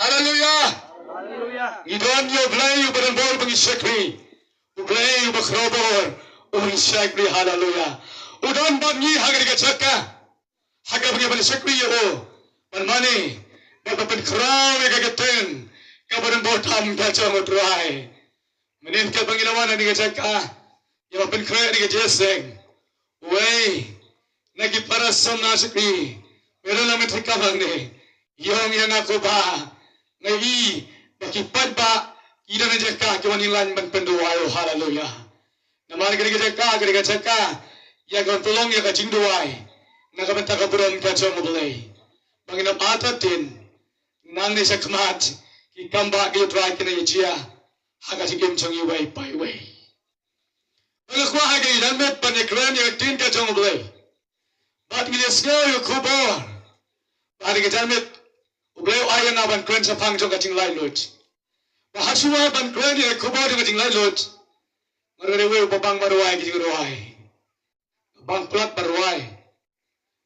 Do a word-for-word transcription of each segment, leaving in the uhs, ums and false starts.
Haleluya. Haleluya. Ngi don ïa U Blei uba don bor ba ngi shakri. U Blei uba khraw bor uba ngi shakri. Haleluya. U don bad ngi ha kane ka jaka. Ha kaba ngi ban shakri ïa u. Ban mane. Bad ban pynkhraw ïa ka ktien kaba don bor tam ka jong U Trai. Mynnin katba ngi la wan ha kane ka jaka, ïa ban pynkhreh ha kane ka jingïaseng. Wei na ki para samla shakri, me ruh la mynta ka bang ne, ïong ïa nga ko ba nga i ba ki paidbah ki don ha jaka ki wan ïalang ban pynduwai. Oh, haleluya. Namar ha kane ka jaka, ha kane ka jaka, ïa ka ban pynlong ïa ka jingduwai na ka bynta ka burom ka jong U Blei. Ba ngin ym artatien, nangne shakhmat ki kam ba ki U Trai kin ïa jia ha ka jingim jong iwei pa iwei. Ba nga kwah ha ka janmiet ban ïakren ïa ka ktien ka jong U Blei. Bad ngin ïa sngew ïa ka khubor. Bad ha ka janmiet U Blei u ai ïa nga ban kren shaphang jong ka jinglaitluid. Bad hashwa ban kren ïa ka khubor jong ka jinglaitluid, nga ruh nga dei uwei uba bang ban rwai ka jingrwai. Bang palat ban rwai.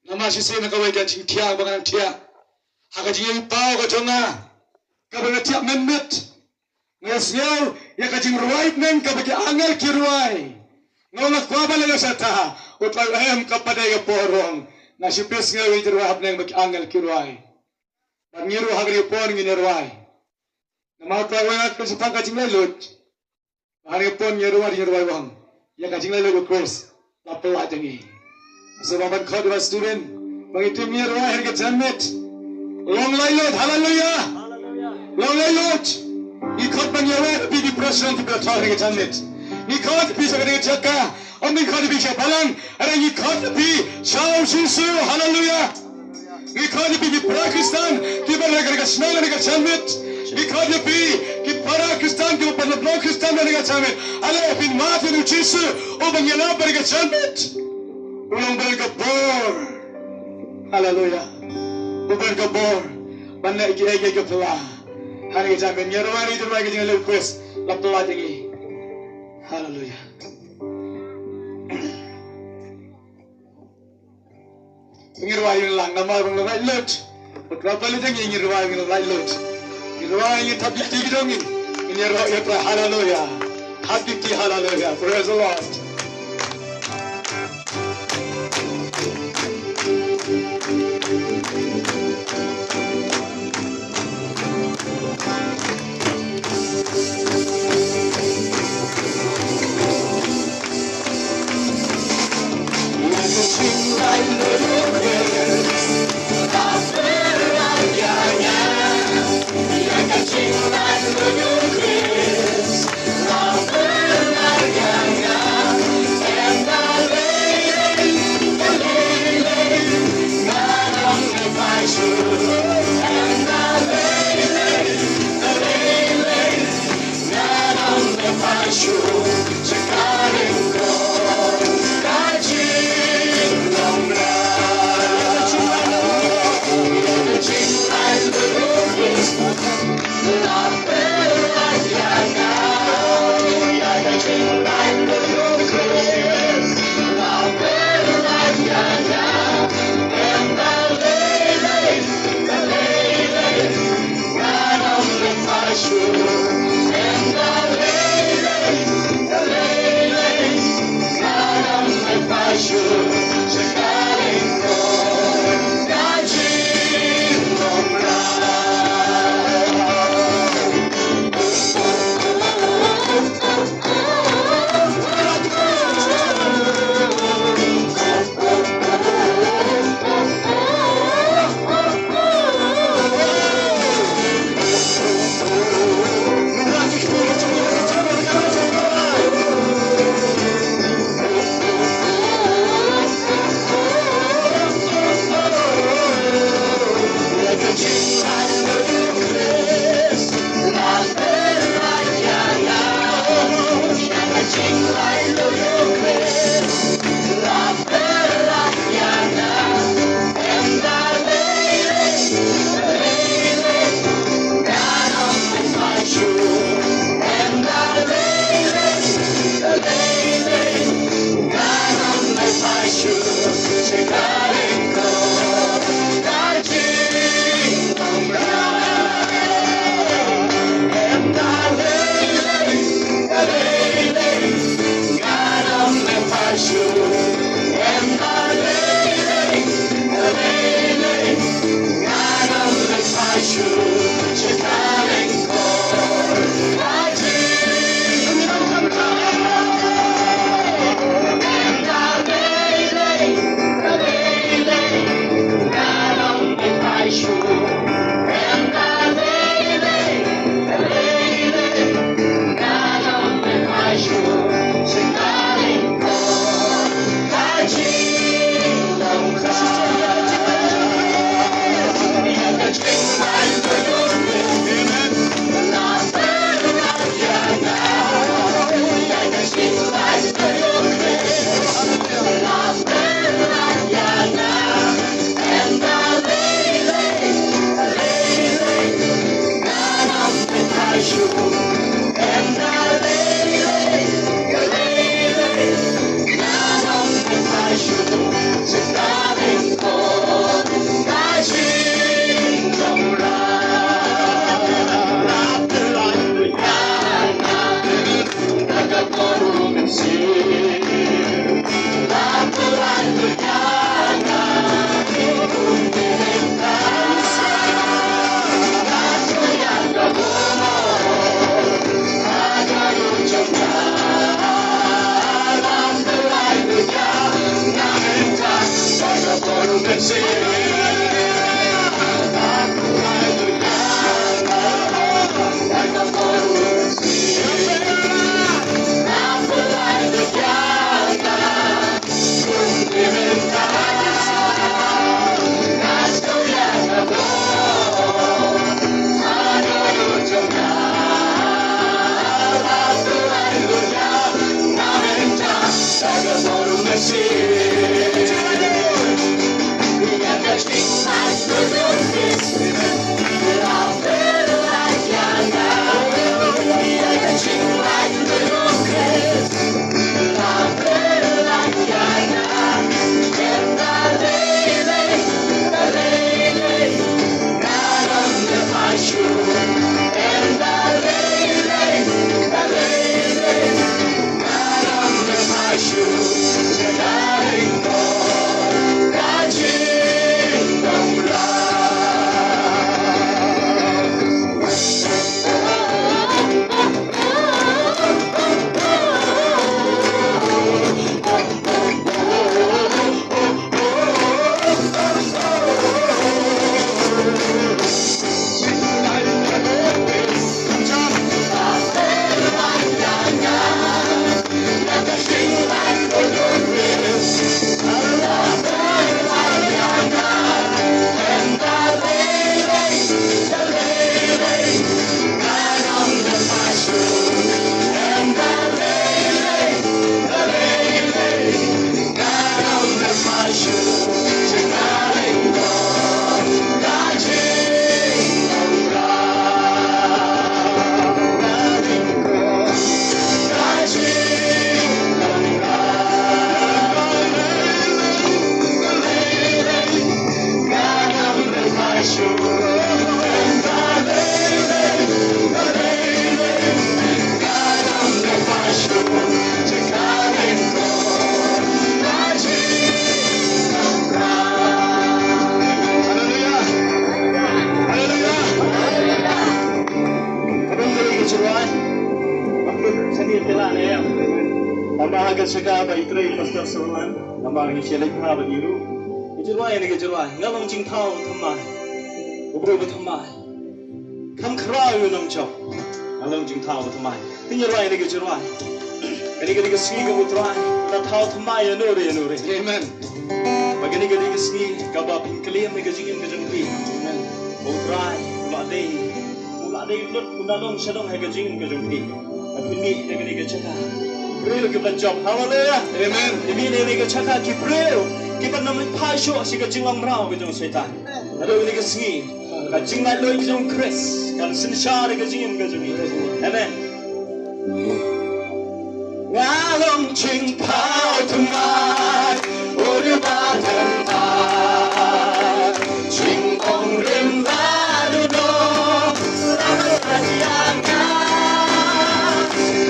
Namar shisien ha kawei ka jingthiah ba ngan thiah ha ka jingïapaw ka jong nga, kaba nga thiah mynmiet, nga sngew ïa ka jingrwai bneng kaba ki angel ki rwai. Nga ong nga kwah ban leh shata, U Trai u ong em, kaba dei ka por, nga shu pyrshang ïa ka jingrwai bneng ba ki angel ki rwai. Bad ngi ruh ha kane ka por ngin ïa rwai. Namar U Trai u ong nga kren shaphang ka jinglaitluid. Bad ha kane ka por ngi ïa rwai, ngi ïa rwai, u ong ïa ka jinglaitluid U Khrist la pyllait ïa ngi. Sa ba ban khot ïa u student ba ngi tim ngi ïa rwai ha kane ka janmiet. Long laitluid, haleluya. Long laitluid. Ngi khot ba ngi ïa rwai, phi ki para shong ki para thaw ha kane ka janmiet. Ngi khot phi sha kane ka jaka. Ym ngi khot phi sha balang, hynrei ngi khot phi sha U Jisu, haleluya. Ngi khot ïa phi ki para Khristan kiba na kane ka shnong, kane ka janmiet. Ngi khot ïa phi ki para Khristan kiba pynlong Khristan na kane ka janmiet. Ale phin mad ïa U Jisu uba ngi ïalap ha kane ka janmiet. U long uba don ka bor. Haleluya. Uba don ka bor ban leh kiei kiei kiba phylla. Ha kane ka janmiet ngi ïa rwai, ngi ïa rwai ka jinglaitluid U Khrist la pyllait ïa ngi. Haleluya. Ngin rwai ïa u lang namar u long laitluid. U Trai u pyllait ïa ngi, ngin rwai ïa u laitluid. Ngin rwai, ngin thap ki kti ki jong ngi. Ngin ïa rwai ïa u Trai, haleluya. Thap ki kti, haleluya. Praise the Lord. Ba ha ka jaka ba i trei Pastor Solomon, namar ngi shah leit bha bad i ruh. Ka jingrwai, ïa kane ka jingrwai, nga long jingthaw thymmai, u briew ba thymmai. Kham khraw ïa u nongjop, nga long jingthaw thymmai. Te ngin rwai ïa kane ka jingrwai. Kane ka dei ka sngi kaba u Trai u la thaw thymmai ïa no re ïa no re. Amen. Ba kane ka dei ka sngi kaba phin claim ïa ka jingim ka jong phi. Amen. Ba u Trai u la dei, u la dei lut, u la don shadong ha ka jingim ka jong phi. Ba phin mih na kane ka jaka. Briew kiba jop. Haleluya. Amen. Phin mih na kane ka jaka ki briew kiba ym leit phai shuh sha ka jinglong mraw ka jong u Soitan. Naduh kane ka sngi, ka jinglaitluid jong u Khrist kan synshar ïa ka jingim ka jong ngi. Amen. Nga long jingthaw thymmai, u dei ba thymmai. Jingong rim ba duh noh, la ka la ïa nga.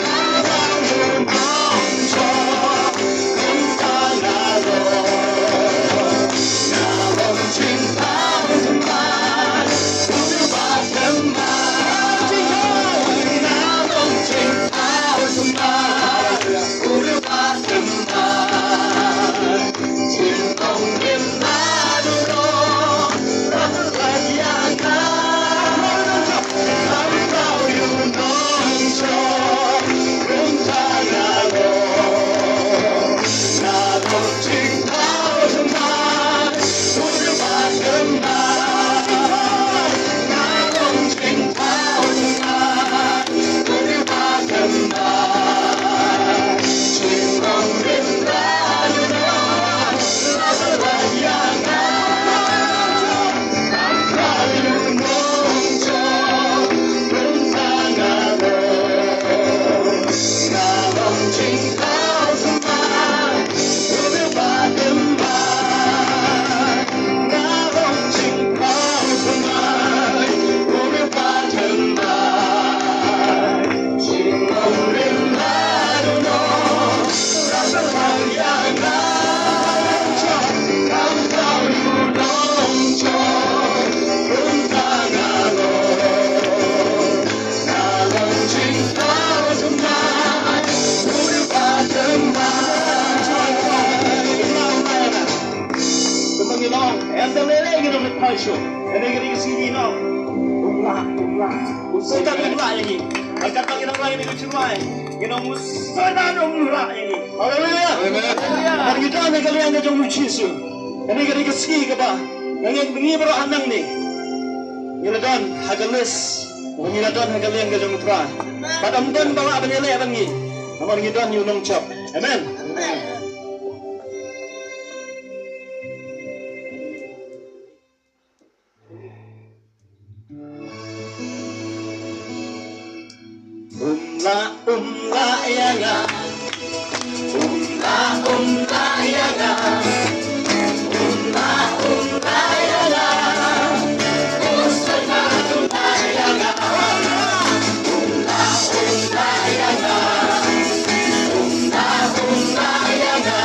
Nga long u nongjop, kumta nga long. Nga long jingthaw thymmai, u dei ba thymmai. Nga long jingthaw thymmai, u dei ba thymmai. Jingong rim ba duh noh, la ka la ïa nga. Kham khraw ïa u nongjop, kumta nga long. Nga long jingthaw thymmai, u dei ba thymmai. Nga long jingthaw thymmai, u dei ba thymmai. Jingong rim ba duh noh, la ka la ïa nga. Kham khraw ïa u nongjop, kumta nga long. Nga long jingthaw thymmai, u dei ba thymmai. Nga long jingthaw thymmai, u dei ba thymmai. Jingong rim ba duh noh, la ka la ïa nga. Kham khraw ïa u nongjop, kumta nga long. Nga long jingthaw thymmai, u dei ba thymmai. Kumba ngi long, em da lei lei ngi long, leit phai shuh. Kane ka dei ka sngi ngi long. Um lah, um lah. U Soitan um lah ïa ngi. Bad katba ngi nang rwai kane ka jingrwai, ngi ong u Soitan um lah ïa ngi. Haleluya. Amen. Haleluya. Bad ngi don ha ka liang ka jong u Jisu. Kane ka dei ka sngi kaba nga ngeit ba ngi baroh hangne ngi la don ha ka list, ngi la don ha ka liang ka jong u Trai. Bad ym don ba lah ban ïaleh bad ngi, namar ngi don ïa u nongjop. Amen. Amen. Um lah, um lah ïa nga. Um lah, um lah ïa nga. Um lah, um lah ïa nga. U Soitan um lah ïa nga. Um lah, um lah ïa nga. Um lah, um lah ïa nga.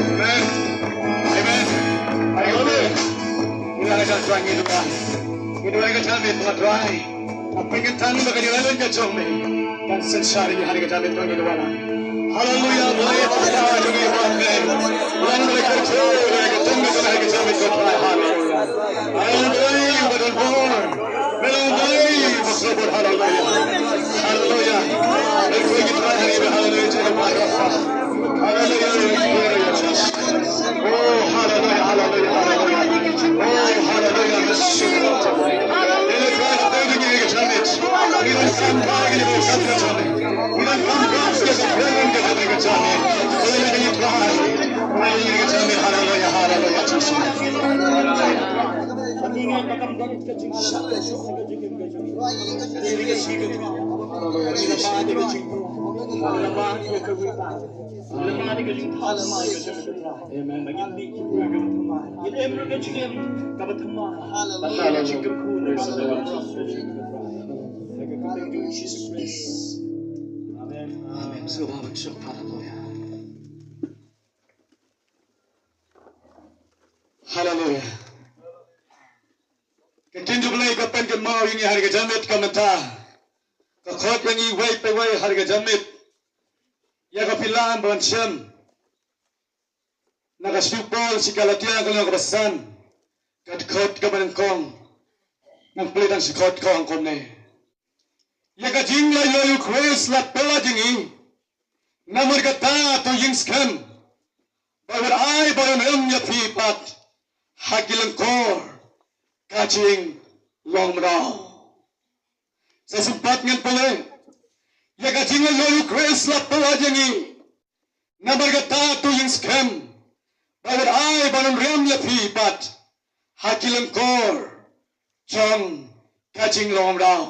Amen. Amen. Hallelujah. Ngi la ka jong ngi dua. Ngi dua ka jong ngi dua. Hapdeng ka jingtang ba ka dei ka jong me. Kan synshar ïa ka jingtang ba ka dei. Haleluya, Blei, Blei, Blei, Blei. Blei, Blei, Blei, Blei, Blei. Haleluya. Haleluya. Haleluya. Haleluya. Haleluya. Oh, hallelujah, hallelujah, hallelujah. Oh, hallelujah. Hallelujah, hallelujah, Jesus. Amen. Hallelujah. Amen. Amen. Hallelujah. Hallelujah. Ka ktien jong U Blei ka pynkynmaw ïa ngi ha ka janmiet ka mynta. Ka khot ïa ngi iwei pa iwei ha ka janmiet. Ïa ka phi lah ban shem na ka shithi u Paul sha ki Galatia ka lynnong kaba san, ka dkhot kaba nyngkong. Ngan pule tang shi dkhot, ka ong kumne. Ïa ka jinglaitluid u Khrist la pynlait ïa ngi. Namar kata to ïeng skhem ba wat ai ba ym ïa phi pat ha ki lyngkor ka jinglong mraw. Sa shu pat ngan pule. Ïa ka jinglaitluid u Khrist la pynlait ïa ngi. Namar kata to ïeng skhem ba wat ai ba ym ïa phi pat ha ki lyngkor jong ka jinglong mraw.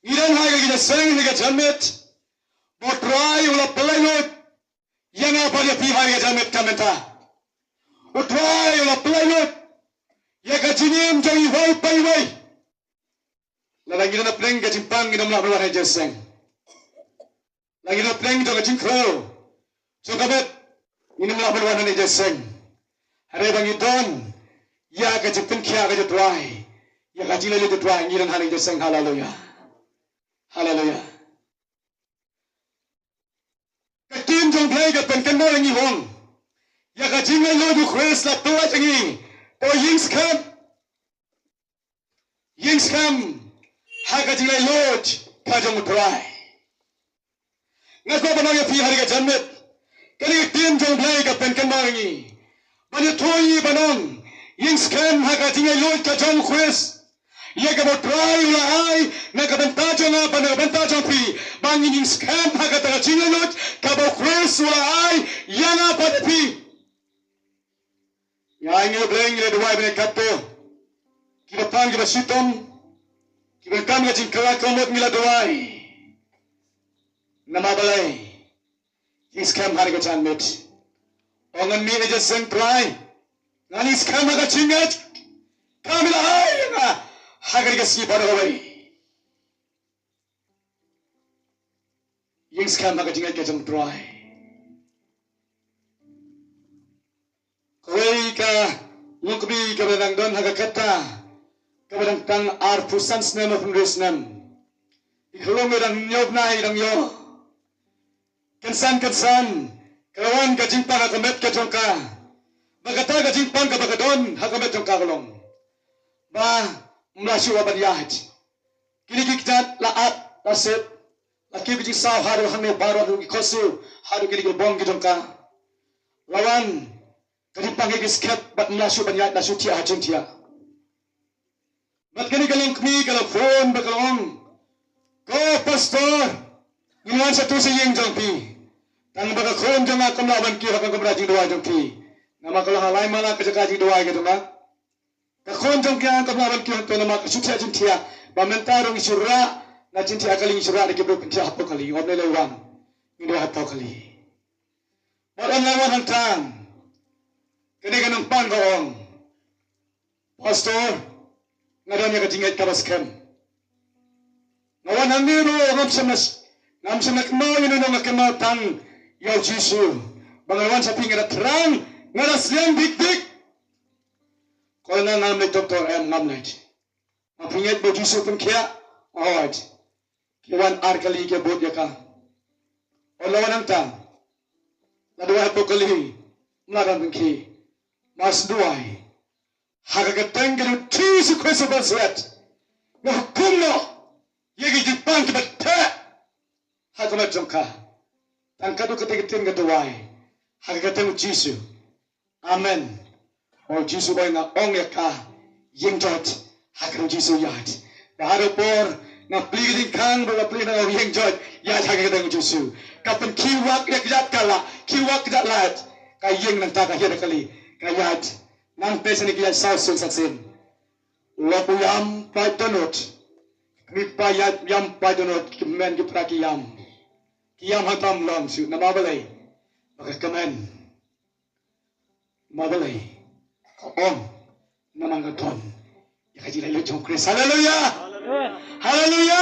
Ngi don ha ka jingïaseng ha ka janmiet. Ba U Trai u la pynlaitluid ïa nga bad ïa phi ha ka janmiet ka mynta. U Trai u la pynlaitluid ïa ka jingim jong iwei pa iwei. Lada ngi don hapdeng ka jingpang ngim lah ban wan ha ka jingïaseng. Lada ngi don hapdeng jong ka jingkhrew jong ka met, ngim lah ban wan ha ka jingïaseng. Hynrei ba ngi don ïa ka jingpynkhiah ka jong U Trai, ïa ka jinglaitluid U Trai, ngi don ha ka jingïaseng. Haleluya. Haleluya. Ka ktien jong U Blei ka pynkynmaw ïa ngi, ong, ïa ka jinglaitluid u Khrist la pynlait ïa ngi. To ïeng skhem. Ïeng skhem ha ka jinglaitluid ka jong U Trai. Nga kwah ban ong ïa phi ha ka janmiet, kane ka ktien jong U Blei ka pynkynmaw ïa ngi ban ïathuh ïa ngi ban ong, ïeng skhem ha ka jinglaitluid ka jong u Khrist. Ïa kaba U Trai u la ai na ka bynta jong nga bad na ka bynta jong phi, ba ngin ïeng skhem ha kata ka jinglaitluid kaba u Khrist u la ai ïa nga bad ïa phi. Ngi ai ngi la Blei, ngi la duwai ba ngi katto, kiba pang kiba shitom, kiba donkam ka jingkylla ka mut, ngi la duwai. Namar balei? Ïeng skhem ha ka janmiet. Ong, ngan mih na jingïaseng Trai, ngan ïeng skhem ha ka jingngeit kaba me la ai ïa nga ha kane ka sngi baroh kawei. Ïeng skhem ha ka jingngeit ka jong U Trai. Kawei ka longkmie kaba dang don ha ka kata, kaba dang tang arphew san snem, arphew hynriew snem. I khlong i dang ñiew bnai, i dang ïoh. Kynsan kynsan ka la wan ka jingpang ha ka met ka jong ka. Bad kata ka jingpang kaba ka don ha ka met jong ka ka long ba ym lah shuh ban ïaid. Kine ki kjat la at, la sep, la kiew ki jingsaw haduh hangne baroh, haduh ki khohsiew, haduh kine ki bong ki jong ka. La wan ka jingpang ha ki skhem bad ym lah shuh ban ïaid, lah shuh thiah ha jingthiah. Bad kane ka longkmie ka la phone bad ka la ong, "Ko pastor, ngin wan shatu sha ïing jong phi. Tang ba ka khun jong nga kam lah ban kiew ha ka kamra jingduwai jong phi." Namar ka long ha lai mala ka jaka jingduwai ka jong nga. Ka khun jong nga kam lah ban kiew hangto namar ka shu thiah jingthiah. Ba mynta ruh ngi shu rah na jingthiah kali, ngi shu rah na ki briew pynthiah hapoh kali. Ym lei lei wan, ngi duwai hapoh kali. Bad ym lei wan hangta. Kane ka nongpang ka ong, Pastor, nga don ïa ka jingngeit kaba skhem. Nga wan hangne ruh ngam shym la, ngam shym la kynmaw ïano ïano, nga kynmaw tang ïa u Jisu. Ba nga wan sha phi nga da thrang, nga da sliang dik dik. Ko nga ngam leit doktor, em, ngam leit. Ma phi ngeit ba u Jisu u pynkhiah? Hooid. Ki wan ar kali ki bud ïa ka. Ynda la wan hangta, la duwai hapoh kali, mla dang pynkhiah. Mar shu duwai, ha ka kyrteng ka jong u Jisu Khrist u ba shet, nga hukum noh ïa ki jingpang kiba theh ha ka met jong ka. Tang katto katne ka ktien ka duwai ha ka kyrteng u Jisu. Amen. O Jisu, oi nga ong ïa ka, ïeng joit ha ka kyrteng u Jisu, ïaid. Bad ha ka por nga plie ka jingkhang, bad nga plie, nga ong ïeng joit, ïaid ha ka kyrteng u Jisu. Ka pynkhih wak ïa ka kjat ka lah, khih wak ka kjat lait. Ka ïeng nangta, ka hiar ha kali, ka ïaid. Nangta shane ka ïaid saw sien san sien. U lok u ïam paid dohnud. Kmie kpa ïaid ïam paid dohnud, ki kmen ki para ki ïam. Ki ïam hangta ym long shuh, namar balei? Ba ka kmen. Namar balei? Ka ong, namar nga don ïa ka jinglaitluid jong u Khrist. Haleluya! Haleluya!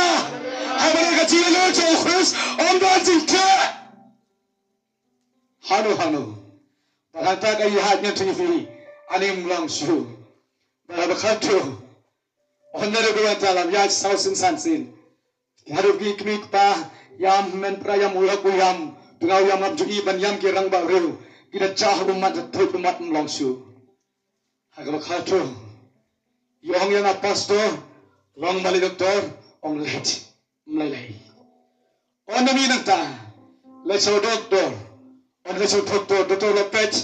Haba don ka jinglaitluid jong u Khrist, ym don jingteh hano hano. Bad hangta ka ïaid ngan tu ïa phi, ani ym long shuh. Bad haba khatduh, ynda ruh ka wan ta, la ïaid saw sien san sien. Haduh ki kmie kpa ïam, hynmen para ïam, u lok u ïam, tnga u ïam, ym ju i ban ïam ki rangbah briew. Ki da jah ummat, da tuid ummat, ym long shuh. Ha kaba khatduh, i ong ïa nga, Pastor, long balei doktor? Ong leit, ym lei lei. Ong na mi nangta, leit sha u doktor. Ong leit sha u doktor, doktor la peit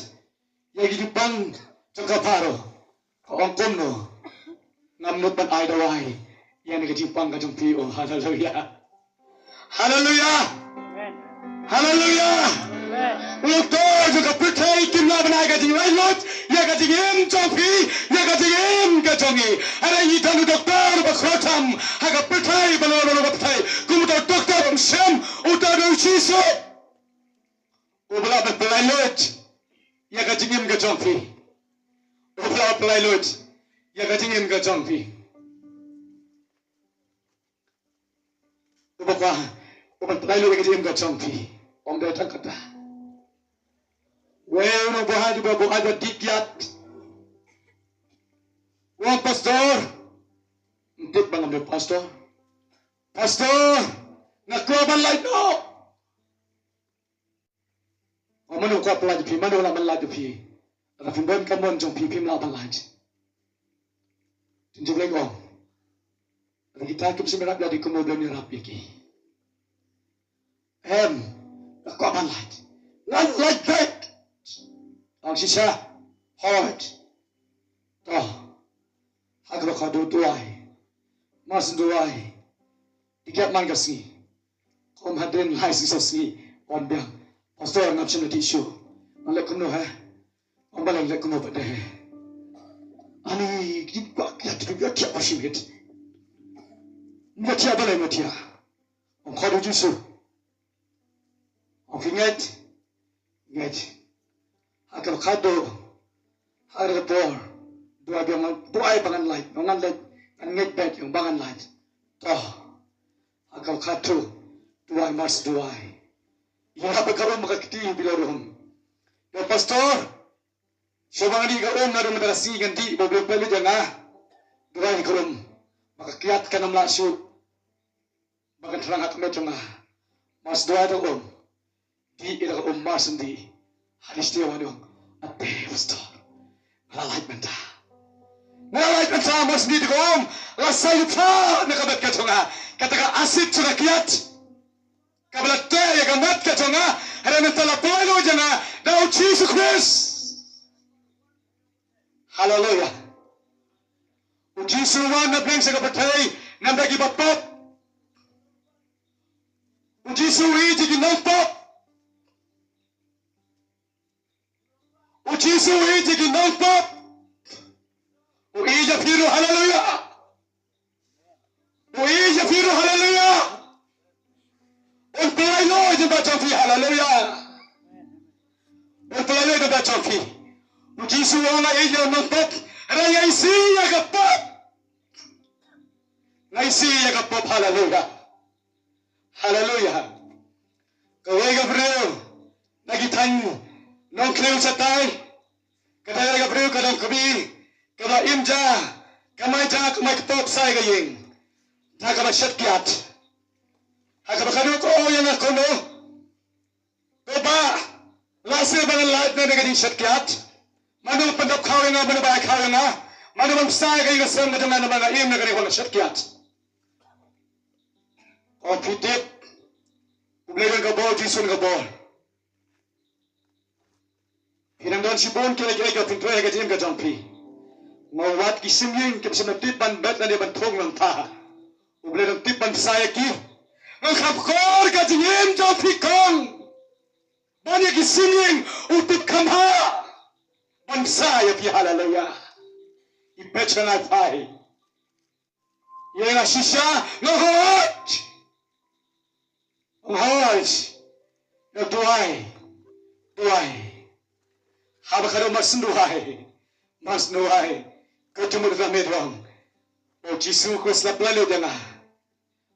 ïa ki jingpang jong ka baroh. Ka ong kumno? Ngam nud ban ai dawai ïa kane ka jingpang ka jong phi. Oh, haleluya. Haleluya. Haleluya. U doktor jong ka pyrthei kim lah ban ai ka jinglaitluid ïa ka jingim jong phi, ïa ka jingim ka jong ngi. Hynrei ngi don u doktor ba khraw tam ha ka pyrthei, ba la, ba la, ba pyrthei. Kum uta u doktor um shym, uta u dei u Jisu. U ba lah ban pynlaitluid ïa ka jingim ka jong phi. U ba lah ban pynlaitluid ïa ka jingim ka jong phi. U ba kwah, u ban pynlaitluid ïa ka jingim ka jong phi. Ym dei tang kata. Wei u nongbuaid, u ba buaid ba dih kiad, u ong, Pastor, ym tip ba ngam dei pastor. Pastor, nga kwah ban lait noh. Ong, mano kwah ban lait ïa phi, mano lah ban lait ïa phi? Lada phim don ka mon jong phi, phim lah ban lait. Te u Blei u ong, lada kita kim shym ïarap ïa lade, kumno u Blei un ïarap ïa ki? Em, nga kwah ban lait. Ngan lait beit. Ong shisha. Hooid. To, ha kaba khatduh duwai. Mar shu duwai, dkhot man ka sngi, kum hadien lai sngi saw sngi, wan biang, Pastor, ngam shym la dih shuh. Ngan leh kumno, ha? Ong, balei, leh kumno pat de, ha? Ani ki kwah kiad, ki kwah thiah ba shim hit. Nga thiah, balei nga thiah? Ong, khot u Jisu. Ong, phi ngeit? Ngeit. Ha kaba khatduh, ha kaba khatduh, duwai biang, duwai ba ngan lait, ba ngan lait, ngan ngeit beit ïa ba ngan lait. To, ha kaba khatduh, duwai, mar shu duwai, ïarap ïa ka um, ka kti bilor um. Ïa Pastor, shuwa ba ngan dih ka um, naduh mynta ka sngi ngan dih, ba u Blei un pynlait ïa nga. Duwai ïa ka um, ba ka kiad kan ym lah shuh ba kan thrang ha ka met jong nga. Mar shu duwai ïa ka um, dih ïa ka um, mar shu dih, hadien shatei wan ong, ate Pastor, nga la lait mynta. Nga la lait mynta, mar shu dih ïa ka um, la sai lynter na ka met ka jong nga. Kata ka acid jong ka kiad kaba la teh ïa ka met ka jong nga, hynrei mynta la pynlaitluid ïa nga da u Jisu Khrist. Haleluya. U Jisu u wan na bneng sha ka pyrthei, namar ki bapap. U Jisu u ïeit ïa ki nongpap. U Jisu u ïeit ïa ki nongpap. U ïeit ïa phi ruh, haleluya. U ïeit ïa phi ruh, haleluya. Un pynlaitluid ïa ka met jong phi, haleluya. Un pynlaitluid ïa ka met jong phi. U Jisu u ong, nga ïeit ïa u nongpop. Hynrei nga isih ïa ka pop. Nga isih ïa ka pop. Haleluya. Haleluya. Kawei ka briew na ki thaiñ nongkhlem shatai. Kata ka briew ka long kmie kaba im ja, ka mai ja, ka mai ka pop sha ka ïing. Da kaba shet kiad. Ha kaba khadduh ka ong ïa nga, ko Bah, lehse ba ngan lait na ka jingshet kiad. Mano ban pyndap khaw ïa nga, mano ban ai khaw ïa nga. Mano ban bsa ïa ka ïing ka sem ka jong nga namar nga im na kane ka shet kiad. Ko phi tip, U Blei don ka bor, Jisu don ka bor. Phi nang don shibun ki leit leit ka pyntrei ha ka jingim ka jong phi. Nga wad ki shim ïing ki shim tip ban bet lane ban thung nangta. U Blei don tip ban bsa ïa ki. Nga kham kor ka jingim jong phi kong. Ban ïa ki shim ïing u tip kham ha ban bsa ïa phi. Haleluya. I pech ka ngai phai. Ïa nga shisha nga hot. Nga hot. Nga duwai. Duwai. Haba ka dei mas duwai. Mas duwai. Ka jumut ka medwang. O Jisu Khrist la pynlait ïa nga.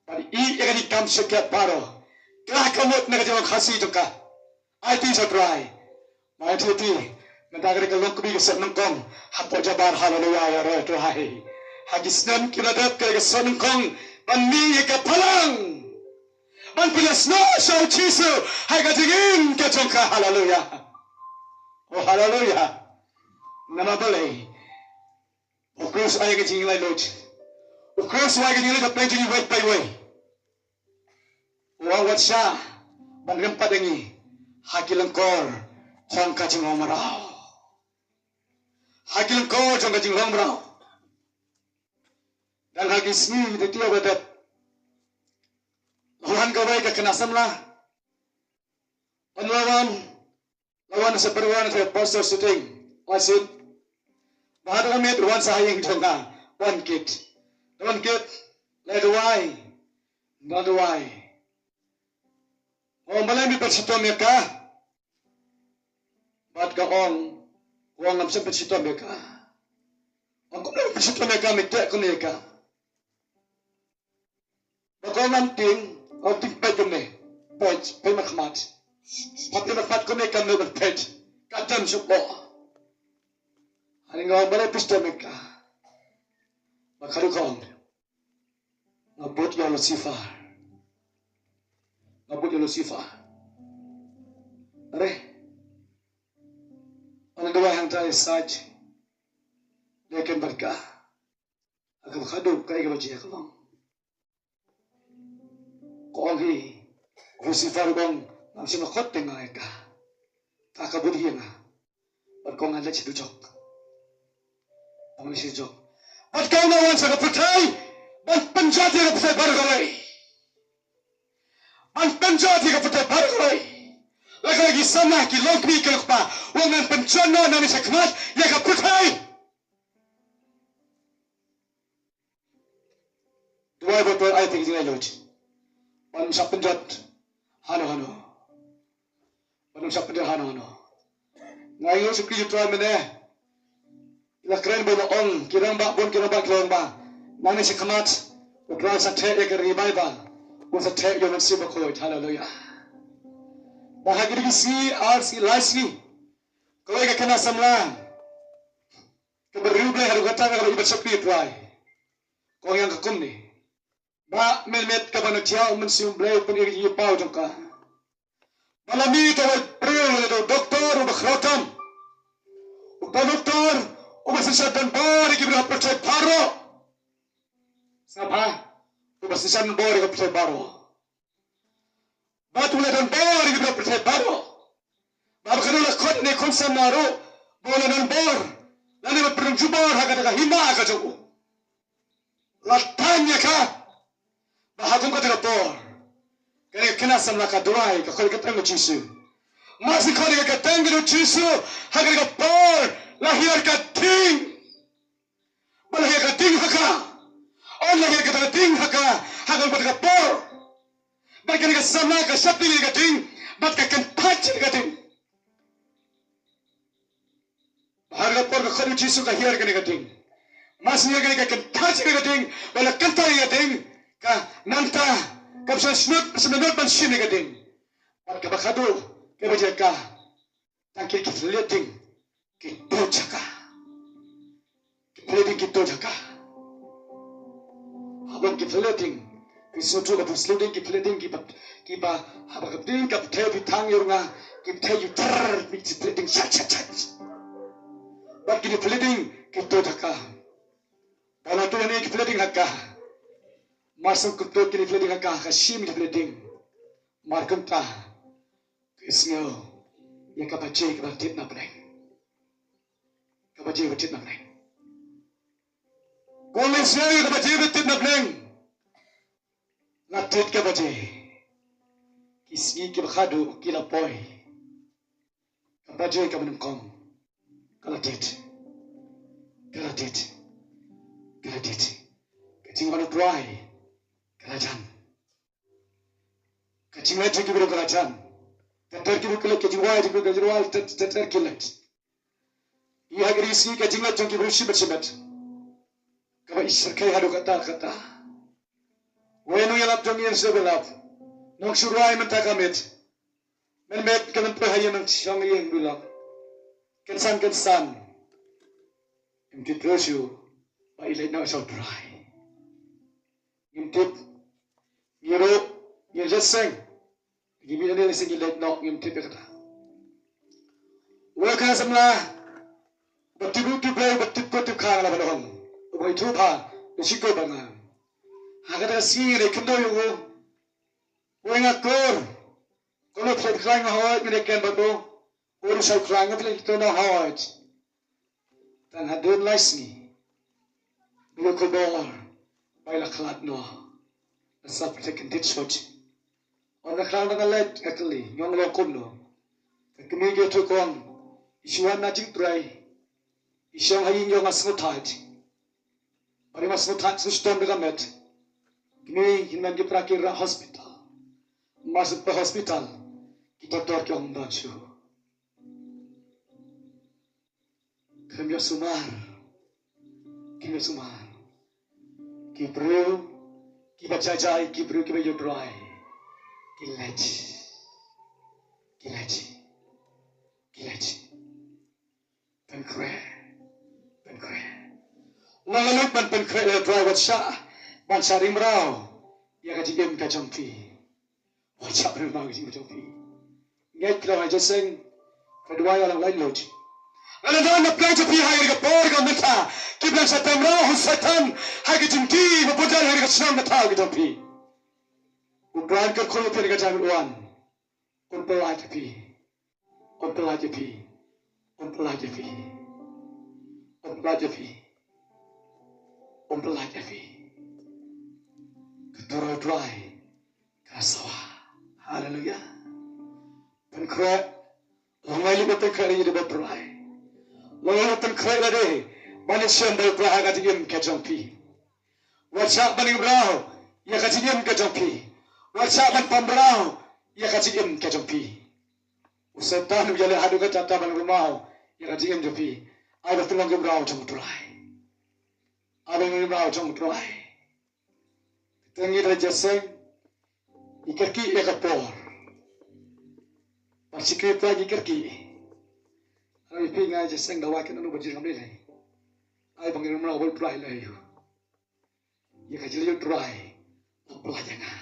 Ban ïa kane ka kam shakri baroh. Kla ka mut na ka jingkhasi jong ka. Ai ti sa trai. Mai ti ti. Nga da ka long kbi ka sot nyngkong. Hapoh jabar haleluya ïa re trai. Ha ki snem ki la dep ka sot nyngkong. Ban mih ïa ka phalang. Ban pynïasnoh sha u Jisu. Ha ka jingim ka jong ka haleluya. Oh haleluya. Namar balei? U Khrist u ai ka jinglaitluid. U Khrist u ai ka jinglaitluid ha pdeng jong iwei pa iwei. U ong wat shah ban rem pat ïa ngi ha ki lyngkor jong ka jinglong mraw. Ha ki lyngkor jong ka jinglong mraw. Dang ha ki sngi ki tiaw ba dep, la wan kawei ka khynnah samla. Ban la wan La wan sa pyrwan sa pastor sitting. Wasit. Ba da miet wan sa ha ïing jong nga. Wan kit. Wan kit. La duwai. Nga duwai. Ong balei me pyrshittom ïa ka. Bad ka ong. Ong ngam shym pyrshittom ïa ka. Ong kumno pyrshittom ïa ka me teh kumne ïa ka. Ba ko ngam tieng, ngam tieng peit kumne. Peit, peit markhmat. Peit markhmat kumne kam ne peit. Ka tem suk ko. Ani nga ong balei pyrshittom ïa ka. Ba ka rukom. Nga bud ïa u Lucifer. Nga bud ïa u Lucifer. Are. Ani duwai hangtai sait. Leh kem bad ka. Ha kaba khadduh kaei kaba jia ka long. Ka ong hi, u Lucifer u ong, ngam shym la khot te nga ïa ka. Ka ka bud hi ïa nga. Bad ka ong ngan leit sha dujok. Ong leit sha dujok. Bad ka ong nga wan sha ka pyrthei. Ban pynjot ïa ka pyrthei baroh kawei. Ban pynjot ïa ka pyrthei baroh kawei. La ka la ki samla ki longkmie ki longkpa. Wan ngan pynjot noh nangne shakhmat ïa ka pyrthei. Duwai ba u Trai ai ïa ka jinglaitluid. Ban ym shah pynjot hano hano. Ban ym shah pynjot hano hano. Nga ïoh shakri ïa u Trai mynne. La kren ba la ong ki rangbah bun ki rangbah ki rangbah. Nangne shakhmat u Trai sa theh ïa ka revival. U sa theh ïa u Mynsiem Bakhuid. Haleluya. Ba ha kine ki sngi ar sngi lai sngi. Kawei ka khynnah samla. Kaba riewblei haduh katta kaba i ban shakri ïa u Trai. Ka ong ïa nga kumne. Bah, mynmiet kaba nang thiah u Mynsiem Blei u pyni ïa ka jingïapaw jong ka. Ba la mih uta u briew lane uta u doktor uba khraw tam. Uta u doktor uba synshar donbor ïa ki briew ha pyrthei baroh. Sngap ha, uba synshar donbor ïa ka pyrthei baroh. Bad u la donbor ïa ki briew ha pyrthei baroh. Ba haba ka dei la khot ne khun samla ruh ba u la donbor lane ba pynrung jubor ha kata ka hima ka jong u. La tang ïa ka ba ha kum kata ka por kane ka khynnah samla ka duwai ka khot ïa ka kyrteng u Jisu. Mar shu khot ïa ka kyrteng u Jisu ha kata ka por la hiar ka ding. Ba la hiar ka ding ha ka. Ym la hiar kata ka ding ha ka ha kata ka por. Bad kane ka samla ka sheptieng ïa ka ding bad ka kyntait ïa ka ding. Ba ha kane ka por ka khot U Jisu ka hiar kane ka ding. Mar shu hiar kane ka kyntait ïa kane ka ding, ba la kyntait ïa kane ka ding, ka nangta ka pyrshah shnut, pyrshah minot ban shim ïa kane ka ding. Bad kaba khadduh kaba jia ka, tang ki, ki thylliej ding ki tuid ha ka. Ki thylliej ding ki tuid ha ka. Haba ki thylliej ding, phi sngewthuh, ki thylliej ding, ki thylliej ding kiba, kiba haba ka ding ka pynthei phi thang ïa u rnga, ki pynthei ïa u, trrr, ki thylliej ding shat shat shat. Bad ki thylliej ding ki tuid ha ka. Ba la tuid ïa kine ki thylliej ding ha ka. Mar shu kyntuid kine ki thylliej ding ha ka, ka shim ki thylliej ding. Mar kumta, ka sngew ïa ka baje kaba tied na bneng. Ka baje ba tied na bneng. Ka sngew ïa ka baje ba tied na bneng. La tied ka baje. Ki sngi kiba khadduh ki la poi. Ka baje kaba nyngkong ka la tied. Ka la tied. Ka la tied. Ka jingwan U Trai ka la jan. Ka jingleit jong ki briew ka la jan. Ter ter ki briew ki leit, ka jingwai jong ki briew ka la jan, ter ter ki leit. Ïa ha kine ki sngi ka jingleit jong ki briew shimet shimet. Kaba i shyrkhei haduh katta katta. Wei nongïalap jong ngi, nongshun ïalap, nongshun rwai mynta ka miet. Mynmiet ka nongpoi ha ïing, nongshong ïing, nongïalap. Kynsan kynsan. Ym tip briew shuh ba i leit noh sha U Trai. Ngim tip. Ngi ruh ngi jingïaseng. Ngi mih na ne lei seh ngi leit noh, ngim tip ïa kata. Wei ka samla ba tip ruh tip Blei, ba tip kut tip kha, nga la ban ong, uba ithuh bha da shi kut ba nga. Ha kata ka sngi ngi dei khyndew ïa u. Wei nga kur. Ko lo phet khlaiñ nga hoi, ngi dei ken bad u. Ko lo shai khlaiñ nga phet to na hoi. Tang hadien lai sngi, nga ïoh khubor ba i la khlad noh. Nga sah pyrthei kyndit shot. Ynda nga khlad nga leit, nga kylli, nga ong long kumno. Ka kmie ka ïathuh, ka ong i shu wan na jingtrei, i shong ha ïing, ïoh nga sngewthait. Bad i ma sngewthait, sngewshitom da ka met. Kmie, hynmen ki para ki rah hospital. Mar shu poi hospital, ki doktor ki ong ym don shuh. Khlem ïohsumar. Khlem ïohsumar. Ki briew kiba jai jai, ki briew kiba ïeit U Trai, ki leit. Ki leit. Ki leit. Pynkhreh. Pynkhreh. Long la lut ban pynkhreh ïa U Trai, wat shah ban shah ring mraw ïa ka jingim ka jong phi. Wat shah ban ring mraw ïa ka jingim ka jong phi. Ngeit, kynnoh ha Joseng, ka duwai ka long laitluid. Lada don na pdeng jong phi ha kane ka por ka mynta kiba dang shah tei mraw ha u Soitan ha ka jingkit ba bun jait ha kane ka shnong ka thaw ka jong phi, U Trai un kyrkhu ïa phi ha ka jingwan. Un pynlait ïa phi. Un pynlait ïa phi. Un pynlait ïa phi. Un pynlait ïa phi. Un pynlait ïa phi. Ka dur U Trai ka sawa. Haleluya. Pynkhreh. Long ai lynti pynkhreh ïa U Trai. Long ai lynti pynkhreh lade ban ïashem bad U Trai ha ka jingim ka jong phi. Wat shah ban ring mraw ïa ka jingim ka jong phi. Wat shah ban pynmraw ïa ka jingim ka jong phi. U Soitan u ïaleh haduh katta katta ban ring mraw ïa ka jingim jong phi. Ai ba phin long ki mraw jong U Trai. Ai ba phin long ki mraw jong U Trai. Te ngi da Joseng, ngi kyrkieh ïa ka por. Ba shi kyrkieh ngi kyrkieh. Ai phi, nga Joseng da wai kane, u ba jin kam lei lei. Ai ba ngi ring mraw bad U Trai lei ïa u. Ïa ka jingïeit U Trai ba pynlait ïa nga.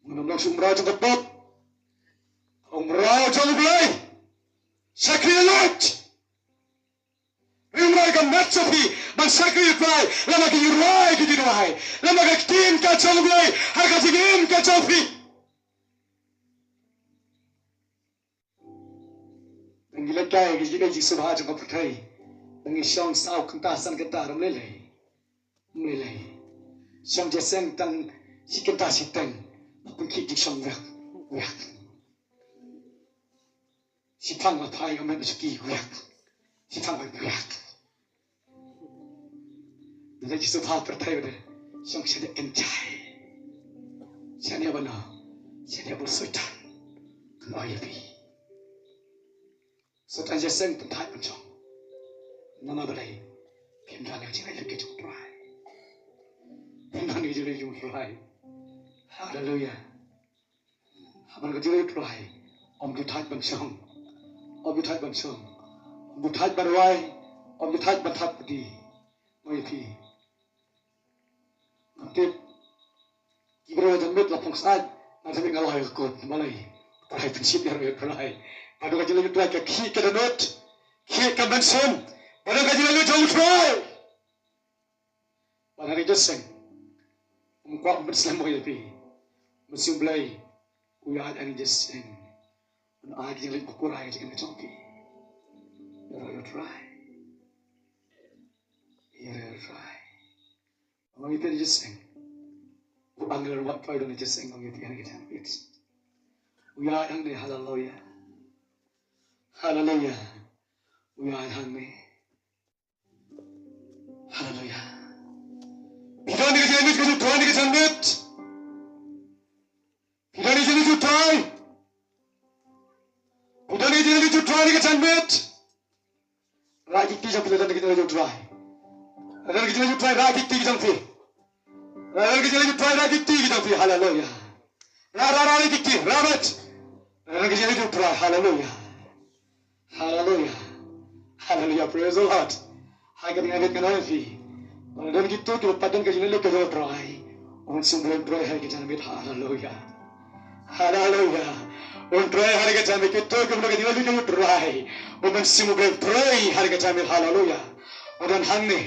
Ngam long shuh u mraw jong ka pop. U mraw jong U Blei. Shakri lut. Ring mraw ïa ka met jong phi ban shakri U Trai. Lada ki rwai ki rwai, lada ka ktien ka jong U Blei ha ka jingim ka jong phi. Ngi leit kai ki jingeh jingsngewbha jong ka pyrthei. Ngi shong saw kynta san kynta ruh ym lei lei. Ym lei lei. Shong Joseng tang shi kynta shiteng. Ba pynkhih jingshong wiak wiak. Shiphang la phai ka met shuki wiak. Shiphang wiak. Ngi leit jingsngewbha pyrthei ba dei shong shaniah kynjai. Shaniah ba no? Shaniah ba u Soitan. Kynnoh ïa phi. Soitan Joseng pynthait pynshong. Namar balei? Phim don ka jingïaid lynti jong U Trai. Phim don ka jingïaid lynti jong U Trai. Haleluya. Haba don ka jingïaid lynti jong U Trai, ym ju thait ban shong. Ym ju thait ban shong. Ym ju thait ban rwai. Ym ju thait ban thap kti. Mo ïa phi. Ngam tip. Ki briew jan miet la phong sait, nga jan miet nga la ïa kut, balei? Trai pynshit ïa U Trai. Ba don ka jingïaid lynti U Trai ka khih ka dohnud, khih ka mynsiem. Ba don ka jingïaid lynti jong U Trai. Ba na ka jingïaseng. Ym kwah ban slem mo ïa phi. Mynsiem Blei u ïaid ha ka jingïaseng. Un ai ka jingïaid lynti ka kurai ka jingïaid lynti jong phi. Ïaroh ïa U Trai. Ïaroh ïa U Trai. Ong ïa phi na jingïaseng. U angel wat poi na jingïaseng ong ïa phi na ka jingïaid. U ïaid hangne, haleluya. Haleluya. U ïaid hangne. Haleluya. Phi don ka jingïaid lynti ka jong U Trai na ka jingïaid. Phi don ka jingïaid lynti ka jong U Trai. Phi don ka jingïaid lynti ka jong U Trai na ka jingïaid. Rah ki kti jong phi, la don ka jingïaid lynti ka jong U Trai. La don ka jingïaid lynti ka jong U Trai, rah ki kti ki jong phi. La don ka jingïaid lynti ka jong U Trai, rah ki kti ki jong phi. Haleluya. Rah, rah, rah ki kti, rah beit. La don ka jingïaid lynti ka jong U Trai. Haleluya. Haleluya. Haleluya. Praise the Lord. Ha kane ka miet ngan ong ïa phi, lada don kito kiba pat don ka jingïaid lynti ka jong U Trai, un sngewbha ban trei ha kane ka miet. Haleluya. Haleluya. Un trei ha kane ka miet, kito kiba don ka jingïaid lynti ka jong U Trai, un sngewbha ban trei ha kane ka miet. Haleluya. Un don hangne.